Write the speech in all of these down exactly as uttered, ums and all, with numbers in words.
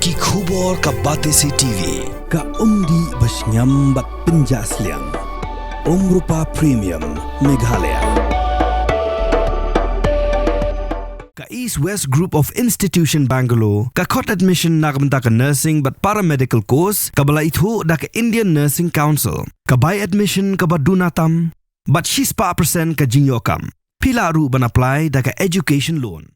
Ki khubor ka Batesi T V, ka umdih ba shngiam bad pynjah sliang. Umrupa Premium, Meghalaya. Ka East West Group of Institution Bangalore, ka khot admission na ka bynta ka nursing bad paramedical course, kaba la ithuh da ka Indian Nursing Council, ka bai admission kaba duna tam, bad shispah percent ka jingïoh kam. Phi lah ruh ban apply da ka education loan.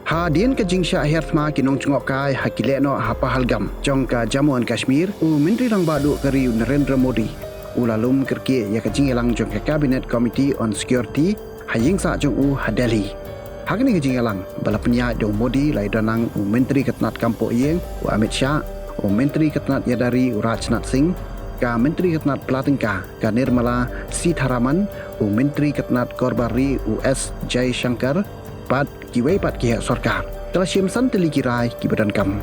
Hadien ka jingshah hiar thma ki nongjngohkai ha ki lehnoh ha Pahalgam jong ka Jammu and Kashmir, u Myntri Rangbah Duh ka ri u Narendra Modi u la lum kyrkieh ïa ka jingïalang jong ka Cabinet Committee on Security ha ïing sah jong u ha Delhi. Ha kane ka jingïalang ba la pynïaid da u Modi la ïadon lang u Myntri ka tnat kam poh ïing u Amit Shah, u Myntri ka tnat ïada ri u Rajnath Singh, ka Myntri ka tnat pla tyngka ka Nirmala Sitharaman, u Myntri ka tnat kor bar ri u S Jaishankar, bad kiwei pat ki heh sorkar. Ka la shim san tylli ki rai kiba donkam.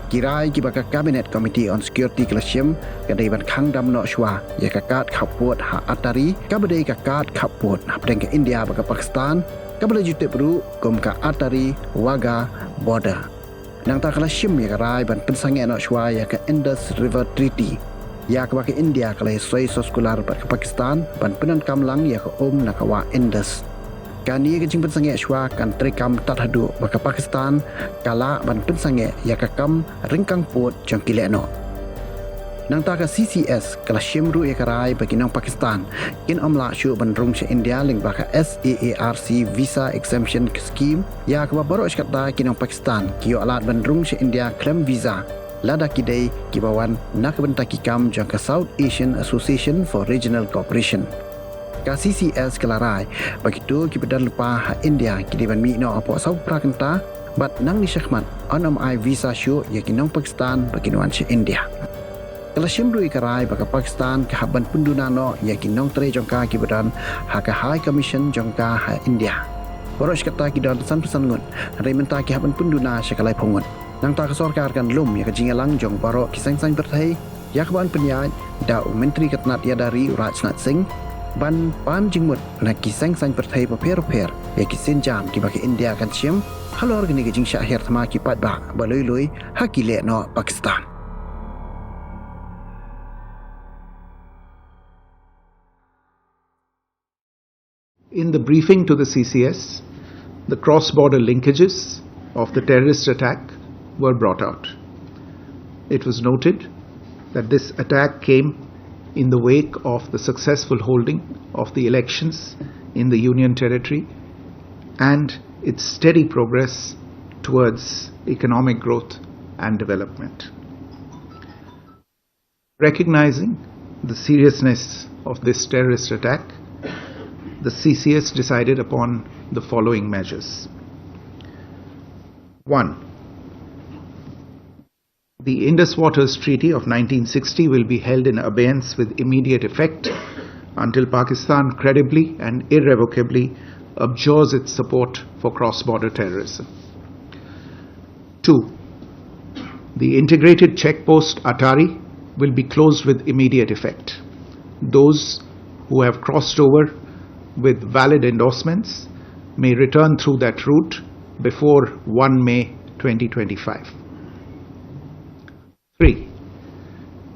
Ki rai kiba ka Cabinet Committee on Security ka la shim ka dei ban khang dam noh shuwa ïa ka kad khappud ha Attari, kaba dei ka kad khappud hapdeng ka India bad ka Pakistan, kaba la ju tip ruh kum ka Attari Wagah border. Nangta ka la shim ïa ka rai ban pynsangeh noh shuwa ïa ka Indus River Treaty, ïa kaba ka India ka la ïasoi soskular bad ka Pakistan ban pyndonkam lang ïa ka um na ka wah Indus. Kane ka jingpynsangeh shuwa kan treikam tad haduh ba ka Pakistan ka lah ban pynsangeh ïa ka kam ryngkang pud jong ki lehnoh. Nangta ka C C S ka la shim ruh ïa ka rai ba ki nong Pakistan kin ym lah shuh ban rung sha India lyngba ka S A A R C Visa Exemption Scheme, ïa kaba baroh shi katta ki nong Pakistan ki ïoh lad ban rung sha India khlem visa lada ki dei kiba wan na ka bynta ki kam jong ka South Asian Association for Regional Cooperation. Ka C C S ka la rai ba kito kiba don lypa ha India ki dei ban mih noh hapoh sawphew phra kynta bad nangne shakhmat yn ym ai visa shuh ïa ki nong Pakistan ba kin wan sha India. Ka la shim ruh ïa ka rai ba ka Pakistan ka hap ban pynduna noh ïa ki nongtrei jong ka kiba don ha ka High Commission jong ka ha India. Baroh shi katta ki don sanphew san ngut, hynrei mynta ki hap ban pynduna sha ka laiphew ngut. Nangta ka sorkar kan lum ïa ka jingïalang jong baroh ki seng saiñ pyrthei ïa kaba yn pynïaid da u Myntri ka tnat ïada ri u Rajnath Singh ban pan jingmut na ki seng saiñ pyrthei bapher bapher ïa ki sienjam kiba ka India kan shim halor kane ka jingshah hiar thma ki paidbah ba lui lui ha ki lehnoh Pakistan. In the briefing to the C C S, the cross-border linkages of the terrorist attack were brought out. It was noted that this attack came in the wake of the successful holding of the elections in the Union Territory and its steady progress towards economic growth and development. Recognizing the seriousness of this terrorist attack, the C C S decided upon the following measures. One, the Indus Waters Treaty of nineteen sixty will be held in abeyance with immediate effect until Pakistan credibly and irrevocably abjures its support for cross-border terrorism. Two, the integrated check post Attari will be closed with immediate effect. Those who have crossed over with valid endorsements may return through that route before one May twenty twenty-five. Three,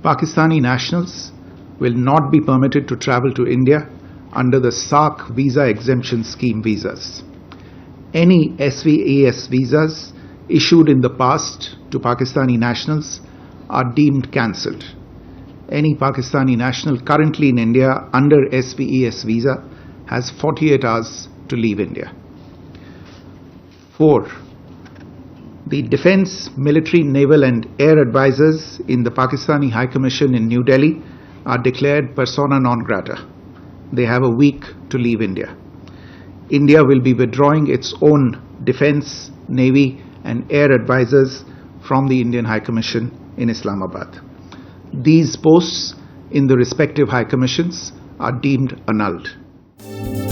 Pakistani nationals will not be permitted to travel to India under the SAARC visa exemption scheme visas. Any S V A S visas issued in the past to Pakistani nationals are deemed cancelled. Any Pakistani national currently in India under S V A S visa has forty-eight hours to leave India. Four, the defense, military, naval, and air advisors in the Pakistani High Commission in New Delhi are declared persona non grata. They have a week to leave India. India will be withdrawing its own defense, navy, and air advisors from the Indian High Commission in Islamabad. These posts in the respective High Commissions are deemed annulled.